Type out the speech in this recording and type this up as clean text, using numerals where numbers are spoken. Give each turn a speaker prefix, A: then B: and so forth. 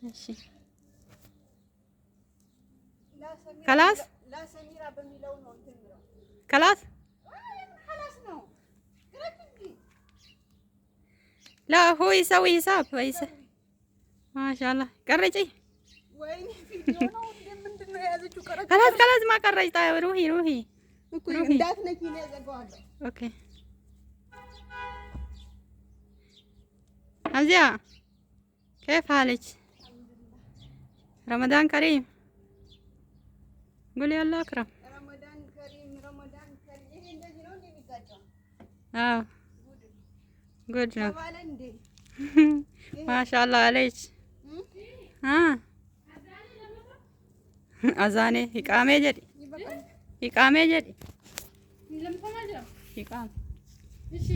A: እሺ خلاص خلاص لا هو يسوي حساب ወይስ ማሻአላህ ቀረጪ። خلاص خلاص ما ቀረጭ روحي روحي. Okay አዚያ كيف حالك؟ رمضان كريم. قولي الله أكرم.
B: رمضان كريم رمضان كريم። ይሄ እንደዚህ ነው እንዴ የሚጋጨው?
A: አዎ ጉድ ነው።
B: ተባለ እንዴ?
A: ማሻአላህ አለች። አ አዛኔ iqaamee jedhi iqaamee jedhi iqaam.
C: እሺ.